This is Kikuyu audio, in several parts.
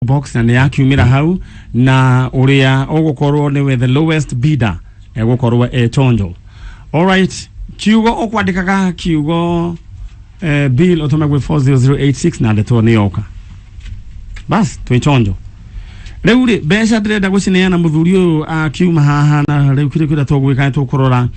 Probox na nĩ yakiumĩra hau, na ũrĩa ũgũkorwo nĩwe the lowest bidder egũkorwo e chonjo. Alright, kiugo ũkwandĩkaga kiugo bill ũtũme gwĩ 40086 na ndeto nĩ yoka. Bas twĩ chonjo. Rĩu rĩ, mbeca ndĩrenda gũcineana mũthuri ũyũ akiuma haha, na rĩu kĩrĩa kĩrĩa tũgwĩka nĩ tũkũrora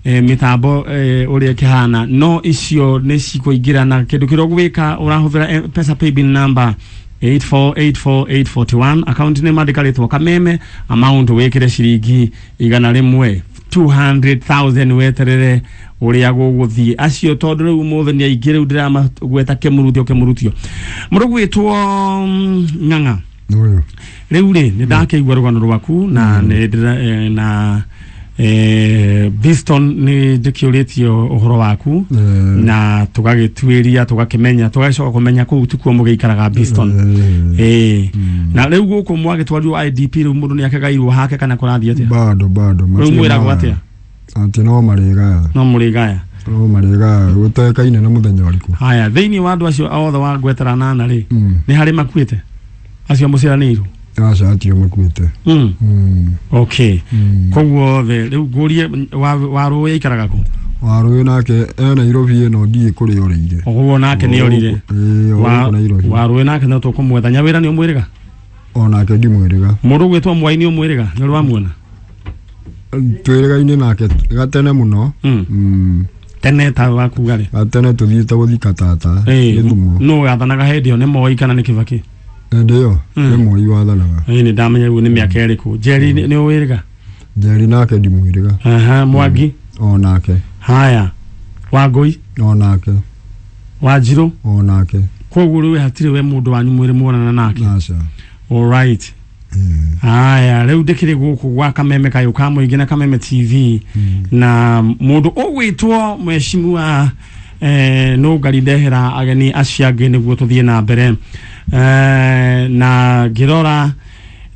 mĩtambo ũrĩa ĩkĩhana, no icio nĩ cikũingĩra na kĩndũ kĩrĩa ũgwĩka ũrahũthĩra M-Pesa paybill number 8484841, account nĩ mandĩka rĩtwa Kameme, amount wĩkĩre ciringi 100, 200,000, weterere ũrĩa gũgũthiĩ acio, tondũ rĩu ũmũthĩ nĩ aingĩ. Rĩu ndĩramagweta kĩmurutio kĩmurutio mũndũ gwĩtwo Ng'ang'a. Ũyũ. Rĩu rĩ, nĩ ndakĩigua rũgano rwaku na nĩ na Biston nĩ ndĩkĩũrĩtio ũhoro waku na tũgagĩtuĩria, tũgakĩmenya, tũgagĩcoka kũmenya kũu tikuo mũgĩikaraga Biston. Na rĩu gũkũ mwagĩtwarirwo IDP, rĩu mũndũ nĩ akĩgairwo hake kana kũrathiĩ atĩa? Bado bado. Rĩu mwĩragwo atĩa? Atĩ no marĩgaya. No mũrĩgaya? No marĩgaya, gũtekaine na mũthenya ũrĩkũ. Haya, thĩinĩ wa andũ acio othe wa ngwetera nana rĩ, nĩ harĩ makuĩte acio mũciaranĩirwo? Aca, atio makuĩte. Okay, koguo othe rĩu ngũrie wa rũĩ aikaraga kũ? Warũĩ nake e Nairobi ĩno, ndiĩ kũrĩa orĩire. Ũguo nake nĩ orire? Ĩĩ, o gũkũ Nairobi. Wa rũĩ nake no tũkũmwetha. Nyawĩra nĩ ũmwĩrĩga? Onake ndimwĩrĩga. Mũndũ ũgwĩtwo Mwai nĩ ũmwĩrĩga, nĩ ũrĩ wamuona? Twĩrĩgaine nake gatene mũno. Tene ta wakuga rĩ? Gatene tũthiĩte gũthika tata Gĩthumo. Nũ wathanaga hĩndĩ ĩyo, nĩ Moi kana nĩ Kibaki? Hĩndĩ ĩyo nĩ Moi wathanaga. Ĩĩ, nĩ ndamenya rĩu nĩ mĩaka ĩrĩkũ. Njeri nĩ ũwĩrĩga? Njeri nake ndimwĩrĩga. Aha, Mwangi? Onake. Haya, Wangũi? Onake. Wanjirũ? Onake. Koguo rĩu hatirĩ we mũndũ wanyu mwĩrĩ muonana nake? Aca. Alright. Haya, rĩu ndĩkĩrĩ gũkũ gwa Kameme kayũ ka mũingĩ na Kameme TV na mũndũ ũgwĩtwo mheshimiwa nũngari ndehera ageni acio angĩ nĩguo tũthiĩ na mbere na ngĩrora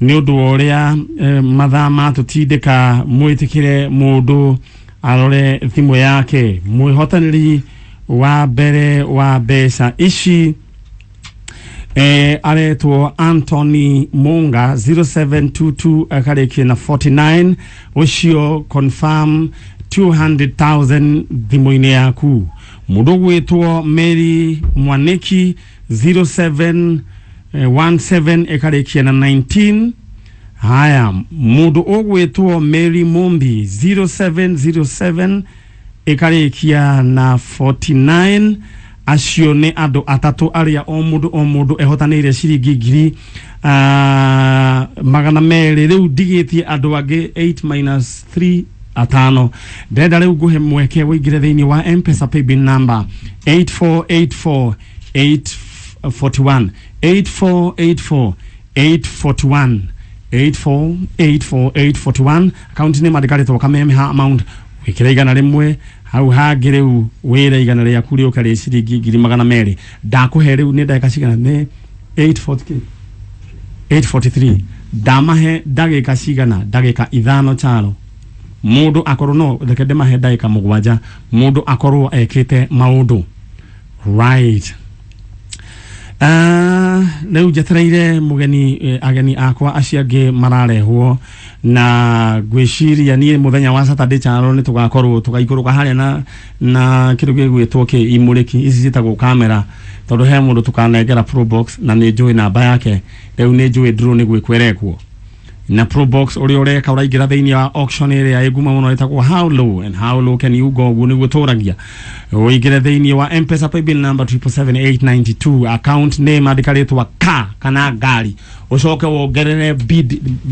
nĩ ũndũ wa ũrĩa mathaa matũtindĩka, mwĩtĩkĩre mũndũ arore thimũ yake. Mwĩhotanĩri wa mbere wa mbeca ici aretwo Anthony Munga, 0722 akarĩkia na 49. Ũcio confirm 200,000 thimũ-inĩ yaku. Mũndũ ũgwĩtwo Mary Mwaniki, 07 17 ĩkarĩkia na 19. Haya, mũndũ ũgwĩtwo Mary Mumbi, 0707 ĩkarĩkia na 49. Acio nĩ andũ atatũ arĩa o mũndũ o mũndũ ehotanĩire ciringi 200,000. Rĩu ndigĩtie andũ angĩ 8 minus 3, atano. Ndĩrenda rĩu ngũhe mweke ũingĩre thĩinĩ wa M-Pesa paybill number 8484 841, 8484 841, 8484841, akaunti nĩ mandĩkarĩtwo Kameme, ha amount wĩkĩre 100, hau hangĩ rĩu wĩre 100 rĩaku rĩũke rĩ ciringi 200,000. Ndakũhe rĩu nĩ ndagĩka cigana? Nĩ 840, 843. Ndamahe ndagĩka cigana? Ndagĩka 5 charo mũndũ akorwo, no reke ndĩmahe ndagĩka 7 mũndũ akorwo ekĩte maũndũ. Right. Rĩu njetereire mũgeni, ageni akwa acio angĩ mararehwo, na ngwĩciria niĩ mũthenya wa Saturday charo nĩ tũgakorwo tũgaikũrũka harĩa na kĩndũ gĩgwĩtwo kĩ imũrĩki ici ciĩtagwo kamera, tondũ he mũndũ tũkanengera Probox na nĩ njũĩ namba yake. Rĩu nĩ njũĩ draw nĩ gwĩkwo ĩrekwo na Probox. Ũrĩa ũreka, ũraingĩra thĩinĩ wa auction ĩrĩa ĩnguma mũno ĩtagwo "How low and how low can you go?" Ũguo nĩguo tũragia. Ũingĩre thĩinĩ wa M-Pesa paybill number 777892, account name andĩka rĩtwa ka kana ngari, ũcoke wongerere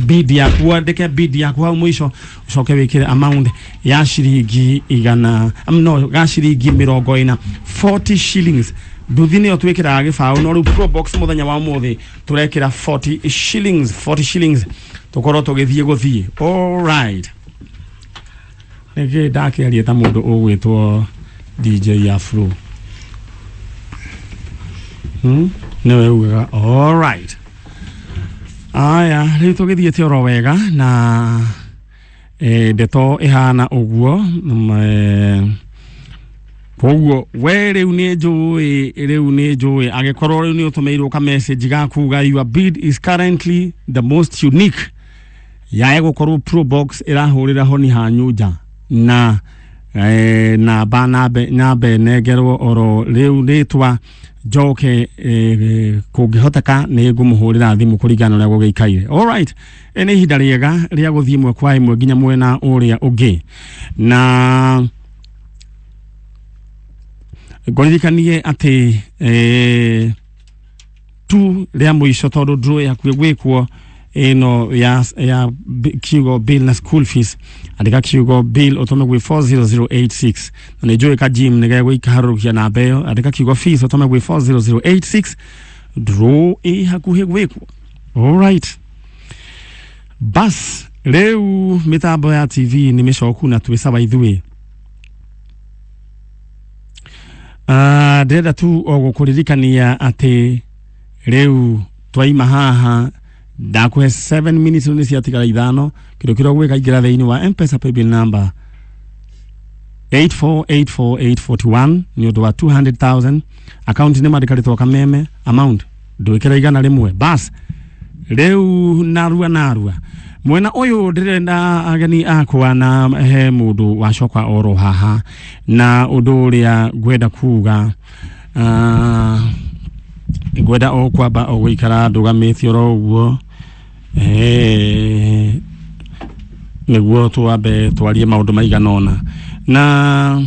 bid yaku, wandĩke bid yaku hau mũico, ũcoke wĩkĩre amount ya ciringi 100, no ga ciringi 40, 40 shillings. Nduthi nĩyo twĩkĩraga gĩbaũ, no rĩu Probox mũthenya wa ũmũthĩ tũrekĩra 40 shillings, 40 shillings, tũkorwo tũgĩthiĩ gũthiĩ. Alright, nĩkĩ ndakĩaria ta mũndũ ũgwĩtwo DJ Afro, Nĩwe ugaga alright. Aya, rĩu tũgĩthiĩte oro wega na ndeto ĩhana ũguo. Koguo we rĩu nĩ njũĩ, rĩu nĩ njũĩ angĩkorwo rĩu nĩ ũtũmĩirwo ka message ga kuga your bid is currently the most unique, yae gũkorwo Probox ĩrahũrĩra honi hanyu nja na namba nambe nengerwo oro rĩu rĩtwa njoke, kũngĩhoteka nĩ ngũmũhũrĩra thimũ kũringana na ũrĩa gũgĩikaire. Alright, nĩ ihinda rĩega rĩa gũthiĩ ĩmwe kwa ĩmwe nginya mwena ũrĩa ũngĩ, na ngũririkanie atĩ tu rĩa mũico tondũ draw yakuĩ gwĩkwo ĩno ya kiugo bill na school fees, andĩka kiugo bill ũtũme gwĩ 40086, na nĩ njũĩ ka gym nĩ gegũikaharũrũkia namba ĩyo. Andĩka kiugo fees ũtũme gwĩ 40086, draw ĩ hakuhĩ gwĩkwo. Alright, bas rĩu mĩtambo ya TV nĩ mĩcoku na twĩ sawa ithuĩ. Ndĩrenda tu o gũkũririkania atĩ rĩu twaima haha ndakũhe 7 minutes nĩ ciatigara 5, kĩndũ kĩrĩa ũgwĩka ingĩra thĩinĩ wa M-Pesa paybill number 8484841 nĩ ũndũ wa 200,000, account nĩ mandĩka rĩtwa Kameme, amount ndwĩkĩra 100. Bas rĩu narua narua mwena ũyũ ndĩrenda ageni akwa na he mũndũ wacoka oro haha, na ũndũ ũrĩa ngwenda kuga, ngwenda o kwamba o gũikara ndũgamĩte oro ũguo, nĩguo twambe twarie maũndũ maigana ũna. Na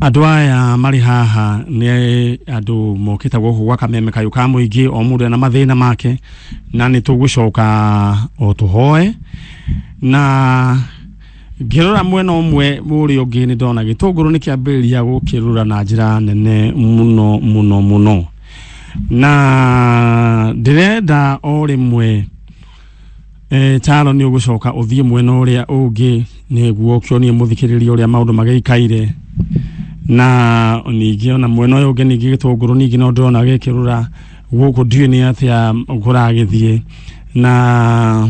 andũ aya marĩ haha nĩ andũ mokĩte gũkũ gwa Kameme kayũ ka mũingĩ, o mũndũ ena mathĩna make, na nĩ tũgũcoka o tũhoe. Na ngĩrora mwena ũmwe ũrĩa ũngĩ nĩ ndona gĩtũngũrũ nĩ kĩambĩrĩria gũkĩrũra na njĩra nene mũno mũno mũno, na ndĩrenda o rĩmwe Charo nĩ ũgũcoka ũthiĩ mwena ũrĩa ũngĩ nĩguo ũkĩonie mũthikĩrĩria ũrĩa maũndũ magĩikaire. Na ningĩ ona mwena ũyũ ũngĩ ningĩ gĩtũngũrũ ningĩ no ndĩrona gĩkĩrũra gũkũ, ndiũĩ nĩ atĩa kũragĩthiĩ. Na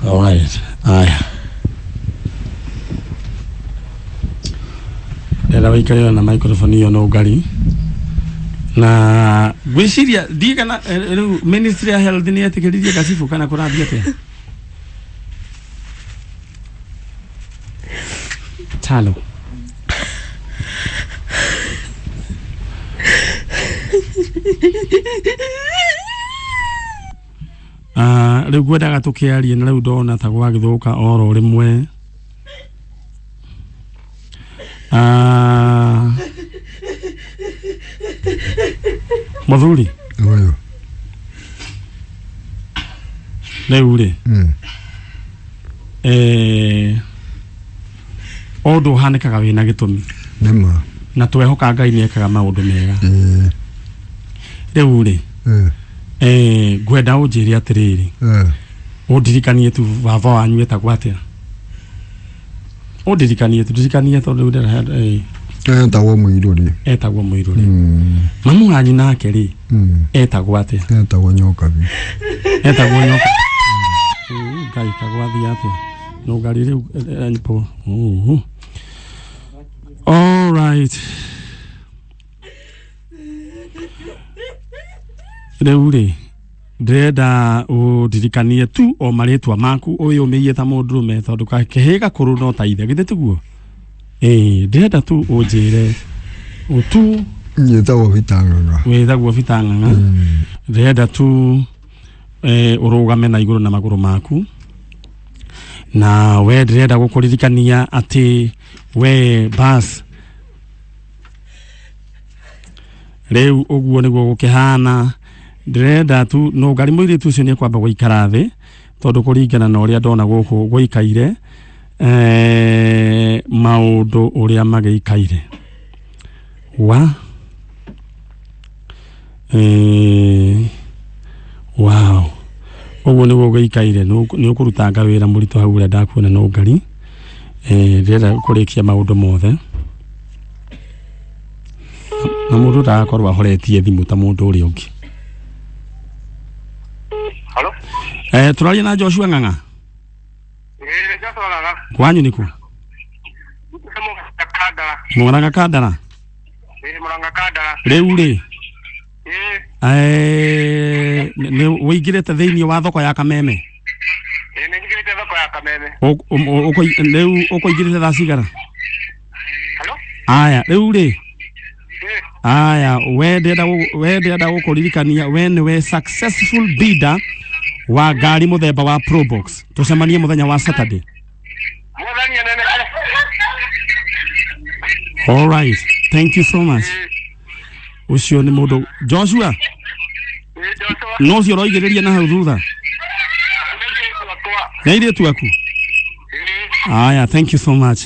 Alright, aya ndĩrenda wĩikarĩre na microphone ĩyo no ngari na ngwĩciria ndigana rĩu ministry ya health nĩ yetĩkĩririe gacibũ kana kũrathiĩ atĩa? Talo rĩu ngwendaga tũkĩarie na rĩu ndona ta gwagĩthũka oro rĩmwe. Mũthuri Oyo. Rĩu rĩ, o ũndũ ũhanĩkaga wĩna gĩtũmi. Nĩma. Na twehoka Ngai nĩ ekaga maũndũ mega. Rĩu rĩ, ngwenda ũnjĩre atĩrĩrĩ, ũndirikanie tu baba wanyu etagwo atĩa? Ũndirikanie tu, ndirikanie tondũ rĩu ndĩra Etagwo Mũirũrĩ. Etagwo Mũirũrĩ. Mamu wanyu nake rĩ, etagwo atĩa? Etagwo Nyokabi. Etagwo Nyokabi. Ngai kagwathiĩ atĩa? Nũngari rĩu po. All right. Rĩu rĩ, ndĩrenda ũndirikanie tu o marĩtwa maku ũyũ ũmĩiye ta mũndũrũme tondũ kĩhĩ gakũrũ no ta ithe, githĩ tiguo? Ndĩrenda tu ũnjĩre tu. Njĩtagwo Peter Ng'ang'a. Wĩtagwo Peter Ng'ang'a. Ndĩrenda tu ũrũgame na igũrũ na magũrũ maku, na we ndĩrenda gũkũririkania atĩ we bas rĩu ũguo nĩguo gũkĩhana. Ndĩrenda tu no ngari mũirĩtu ũcio nĩ ekwamba gũikara thĩ tondũ kũringana na ũrĩa ndona gũkũ gũikaire, maũndũ ũrĩa magĩikaire wa wow, ũguo nĩguo gũikaire. Nĩ ũkũrutanga wĩra mũritũ hau ũrĩa ndakuona no ngari. Ndĩrenda kũrĩkia maũndũ mothe. Na mũndũ ndagakorwo ahoretie thimũ ta mũndũ ũrĩa ũngĩ. Halo? Tũraria na Joshua Ng'ang'a. Ĩĩ, Joshua Ng'ang'a. Kwanyu nĩkũ? Nĩ Mũrang'a Kandara. Mũrang'a Kandara. Ĩĩ, Mũrang'a Kandara. Rĩu rĩ, Ĩĩ, nĩ wĩingĩrĩte thĩinĩ wa thoko ya Kameme? Ĩĩ, nĩ njingĩrĩte thoko ya Kameme. Rĩu ũkũingĩrĩte thaa cigana? Halo? Aya, rĩu rĩ, Ĩĩ, aya, we ndĩrenda we ndĩrenda gũkũririkania we nĩwe successful bidder wa ngari mũthemba wa Probox. Tũcemanie mũthenya wa Saturday. Mwathani anene. All right. Thank you so much. Ũcio nĩ mũndũ Joshua, Ĩĩ, Joshua. no ũcio ũroigĩrĩria na hau thutha. Nĩ airĩtu akwa. Nĩ airĩtu aku? Ĩĩ. Aya, thank you so much.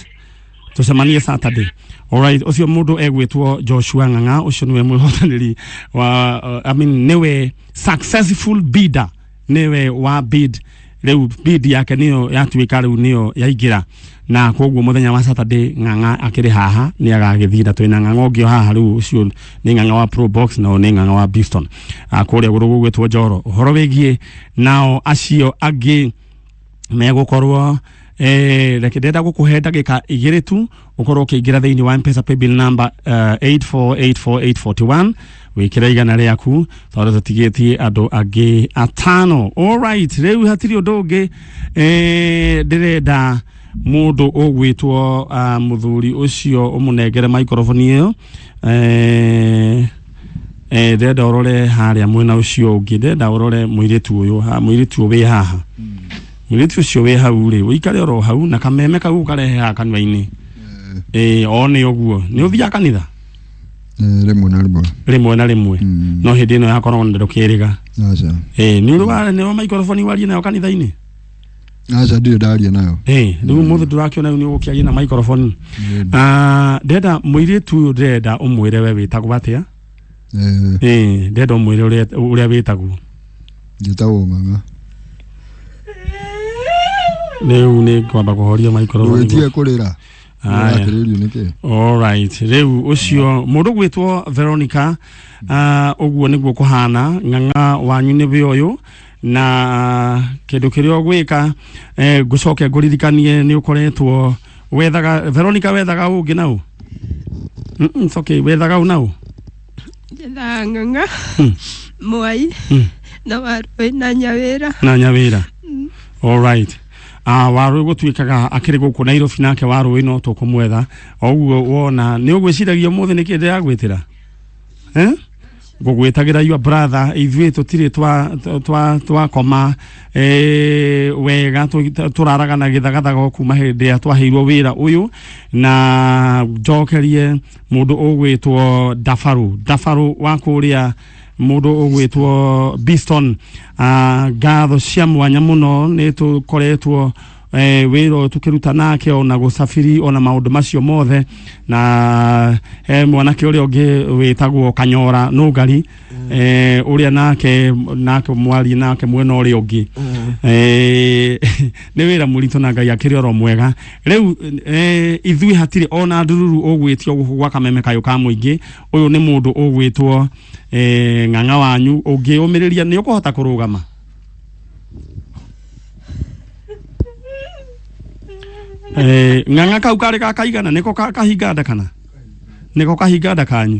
Tucemanie Saturday. Alright, ũcio mũndũ egwĩtwo Joshua Ng'ang'a, ũcio nĩwe mwĩhotanĩri wa I mean nĩwe successful bidder, nĩwe wa bid. Rĩu bid yake nĩyo yatuĩka rĩu nĩyo yaingĩra, na koguo mũthenya wa Saturday Ng'ang'a akĩrĩ haha nĩ agagĩthiĩ, na twĩna Ng'ang'a ũngĩ o haha rĩu, ũcio nĩ Ng'ang'a wa Probox na nĩ Ng'ang'a wa Biston. Kũrĩa gũrũ gũgwĩtwo Njoro. Ũhoro wĩgiĩ nao acio angĩ megũkorwo reke ndĩrenda gũkũhe ndagĩka igĩrĩ tu ũkorwo ũkĩingĩra thĩinĩ wa Mpesa paybill number 8484841, wĩkĩre 100 rĩaku tondũ tũtigĩtie andũ angĩ atano. Alright, rĩu hatirĩ ũndũ ũngĩ, ndĩrenda mũndũ ũgwĩtwo mũthuri ũcio ũmũnengere microphone ĩyo. Ndĩrenda ũrore harĩa mwena ũcio ũngĩ, ndĩrenda ũrore mũirĩtu ũyũ mũirĩtu ũyũ wĩ haha, mũirĩtu ũcio wĩ hau rĩ, ũikare oro hau na kameme kau ũkarehe haha kanua-inĩ. Ĩĩ, o nĩ ũguo. Nĩ ũthiaga kanitha? Rĩmwe na rĩmwe. Rĩmwe na rĩmwe? No hĩndĩ ĩno ya corona ndũkĩrĩga? Aca. Ĩĩ, nĩ ũrĩ wa nĩ wa microphone warie nayo kanitha-inĩ? Aca, ndirĩ ndaria nayo. Ĩĩ, rĩu mũthĩ ndũrakĩona rĩu nĩ ũgũkĩaria na microphone. Ah, ndĩrenda mũirĩtu ũyũ, ndĩrenda ũmwĩre we wĩtagwo atĩa. Ĩĩ, ndĩrenda ũmwĩre ũrĩa wĩtagwo. Njĩtagwo Ng'ang'a. Rĩu nĩ ngwamba kũhoria microphone. Ndũgĩtige kũrĩra. Aya. Ũrakĩrĩrio nĩkĩ? Alright, rĩu ũcio mũndũ gwĩtwo Veronica, ũguo nĩguo kũhana. Ng'ang'a wanyu nĩ wĩ ũyũ, na kĩndũ kĩrĩa ũgwĩka, ngũcoke ngũririkanie nĩ ũkoretwo wethaga Veronica, wethaga ũngĩ nau? It's okay, wethaga ũ nau? Njethaga Ng'ang'a, Mwai, na Warũĩ na Nyawĩra. Na Nyawĩra. Alright. Warũĩ gũtuĩkaga akĩrĩ gũkũ Nairobi, nake Warũĩ no tũkũmwetha o ũguo wona. Nĩ ũgwĩciragia ũmũthĩ nĩkĩ ndĩragwĩtĩra, eh? Ngũgwĩtagĩra your brother, ithuĩ tũtirĩ twa twa twakoma wega, tũraraga na gĩthagathago kuma hĩndĩ ĩrĩa twaheirwo wĩra ũyũ. Na njokerie mũndũ ũgwĩtwo Dabaru, Dabaru wa kũrĩa, mũndũ ũgwĩtwo Biston, ngatho cia mwanya mũno. Nĩ tũkoretwo wĩra ũyũ tũkĩruta nake, ona gũcabiri, ona maũndũ macio mothe. Na mwanake ũrĩa ũngĩ wĩtagwo Kanyora Nũngari, ũrĩa nake mwarie nake mwena ũrĩa ũngĩ, nĩ wĩra mũritũ na Ngai akĩrĩ oro mwega. Rĩu ithuĩ hatirĩ ona ndururu ũgwĩtio gũkũ gwa Kameme kayũ ka mũingĩ. Ũyũ nĩ mũndũ ũgwĩtwo Ng'ang'a wanyu. Ũngĩũmĩrĩria nĩ ũkũhota kũrũgama. Ng'ang'a kau karĩ ga kaigana nĩko kahinga nda kana nĩko kahinga nda kanyu?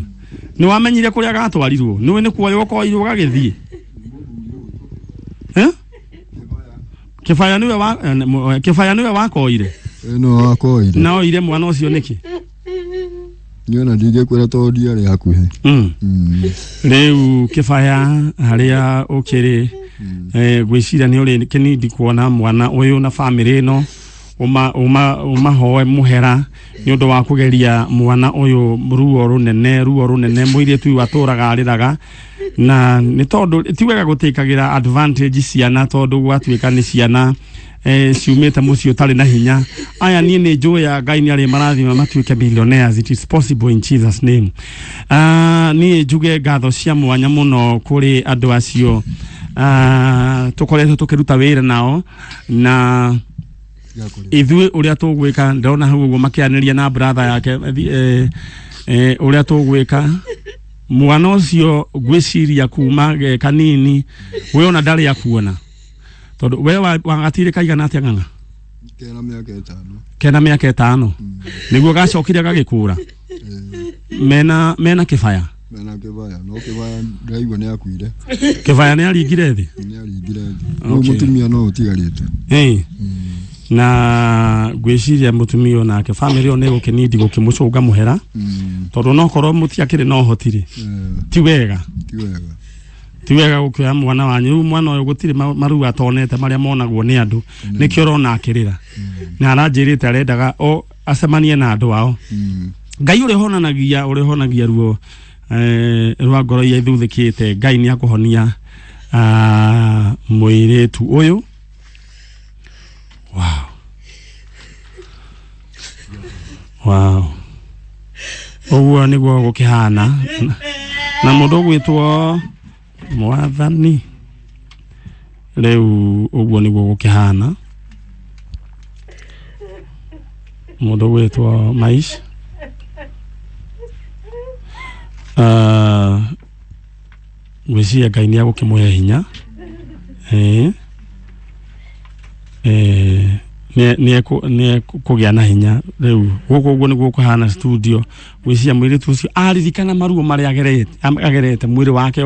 Nĩ wamenyire kũrĩa gatwarirwo? Nĩũĩ nĩ kuoywo koirwo gagĩthiĩ, eh? Kĩbaya nĩwe wa kĩbaya nĩwe wakoire? Ĩno wakoire. Na oire mwana ũcio nĩkĩ? Niĩ ona ndingĩkwĩra tondũ ndiarĩ hakuhĩ. Rĩu kĩbaya harĩa ũkĩrĩ, ngwĩciria nĩ ũrĩ kĩnindi kuona mwana ũyũ na bamĩrĩ ĩno, uma uma ũmahoe mũhera nĩ ũndũ wa kũgeria mwana ũyũ ruo rũnene, ruo rũnene. Mũirĩtu ũyũ atũraga arĩraga, na nĩ tondũ ti wega gũtĩkagĩra advantage ciana, tondũ gwatuĩka nĩ ciana ciumĩte mũciĩ ũtarĩ na hinya. Aya niĩ nĩ njũĩ ya Ngai nĩ arĩ marathima matuĩke billionaires. It is possible in Jesus name. Niĩ njuge ngatho cia mwanya mũno kũrĩ andũ acio tũkoretwo tũkĩruta wĩra nao na Tiga kũrĩra. Ithuĩ ũrĩa tũgwĩka, ndĩrona hau ũguo makĩanĩria na brother yake, ũrĩa tũgwĩka mwana ũcio, ngwĩciria kuma ge kanini we ona ndarĩ akuona, tondũ we wagatirĩ kaigana atĩa, Ng'ang'a? Kena mĩaka 5. Kena mĩaka 5 nĩguo gacokire gagĩkũra. Mena Kĩbaya. Mena Kĩbaya, no Kĩbaya ndĩraigua nĩ akuire. Kĩbaya nĩ aringire thĩ. Nĩ aringire thĩ. Rĩu Okay. mũtumia no ũtigarĩte. Ĩĩ. Na ngwĩciria mũtumia onake, family ĩyo nĩ gũkĩnindi gũkĩmũcũnga mũhera, tondũ no korwo mũtiakĩrĩ na ũhoti rĩ, ti wega. Ti wega. Ti wega gũkĩoya mwana wanyu. Rĩu mwana ũyũ gũtirĩ maruo atonete marĩa monagwo nĩ andũ, nĩkĩo ũrona akĩrĩra na aranjĩrĩte arendaga o acemanie na andũ ao. Ngai ũrĩa ũhonanagia, ũrĩa ũhonagia ruo rwa ngoro iria ithuthĩkĩte, Ngai nĩ akũhonia mũirĩtu ũyũ. Wow, ũguo nĩguo gũkĩhana na mũndũ ũgwĩtwo Mwathani. Rĩu ũguo nĩguo gũkĩhana, mũndũ ũgwĩtwo Maish. Ngwĩciria Ngai nĩ agũkĩmũhe hinya. Ĩĩ. Nĩ ekũgĩa na hinya. Rĩu gũkũ ũguo nĩguo kũhana studio. Ngwĩciria mũirĩtu ũcio aririkana maruo marĩa agerete mwĩrĩ wake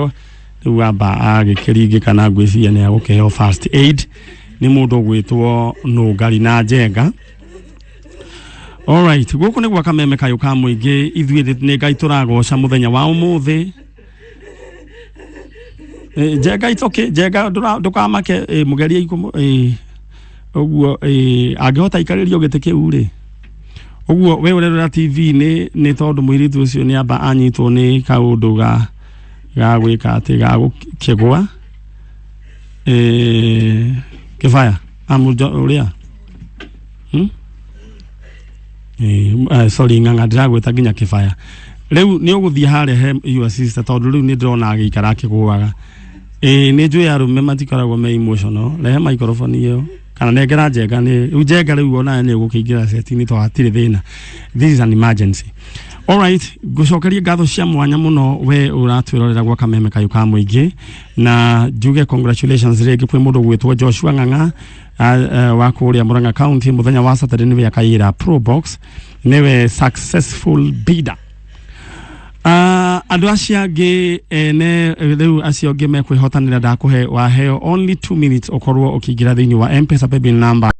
rĩu amba agĩkĩringĩka, na ngwĩciria nĩ agũkĩheo first aid nĩ mũndũ ũgwĩtwo Nũngari na Njenga. Alright, gũkũ nĩ gwa Kameme Kayũ ka Mũingĩ. Ithuĩ nĩ Ngai tũragoca mũthenya wa ũmũthĩ. Njenga, it's okay. Njenga, ndũkamake. Mũgerie ũguo angĩhota ikarĩrio gĩtĩ kĩu rĩ, ũguo we ũrerora TV nĩ tondũ mũirĩtu ũcio nĩ amba anyitwo nĩ kaũndũ ga gwĩka atĩ ga gũkĩgwa. Kĩbaya amũnjo ũrĩa, Sorry Ng'ang'a, ndĩragwĩta nginya Kĩbaya. Rĩu nĩ ũgũthiĩ harĩa he your sister, tondũ rĩu nĩ ndĩrona agĩikara akĩgũaga. Ĩĩ, nĩ njũĩ arũme matikoragwo me emotional. Rehe microphone ĩyo kana nengera Njenga. Nĩ rĩu Njenga, rĩu onawe nĩ ũgũkĩingĩra set-inĩ tondũ hatirĩ thĩna. This is an emergency. Alright, ngũcokerie ngatho cia mwanya mũno we ũratwĩrorera gwa Kameme Kayũ ka Mũingĩ, na njuge congratulations rĩngĩ kwĩ mũndũ gwĩtwo Joshua Ng'ang'a wa kũrĩa Murang'a County. Mũthenya wa Saturday nĩwe akaĩra Probox, nĩwe successful bidder. Andũ acio angĩ ene rĩu acio angĩ mekwĩhotanĩra, ndakũhe waheo only 2 minutes ũkorwo ũkĩingĩra thĩinĩ wa M-Pesa paybill number.